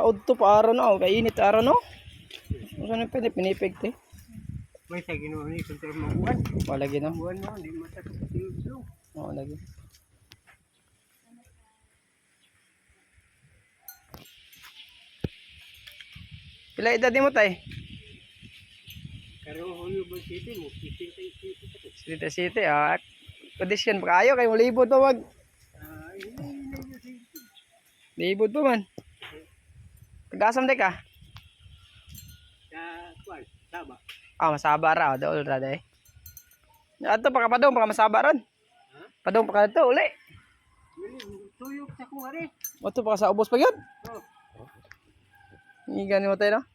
Kaudto pa araw na oh, kainit araw no. Unsa na pinipig te? May sa Ginoo ni kontra mabuhan. Wala lagi no. Buwan mo di mo ta tulog. Oo, lagi. Pila edad mo tay? Karon Julio ba city mo? City sa city pa to. City City ah. Kondisyon pa kayo kay mulibot pa wag. Ah, ini city. Libot pa man. Tagasam de ka? Sa kwan, saba. Ah, masaba ra dool ra day. Ato pa ka padong pa ka masaba ron. Ha? Padong pa ka dito uli. Dili tuyok sa kung ari. Ato pa ka sa ubos pa gyud. Oh. Ngiga ni mo tayo no?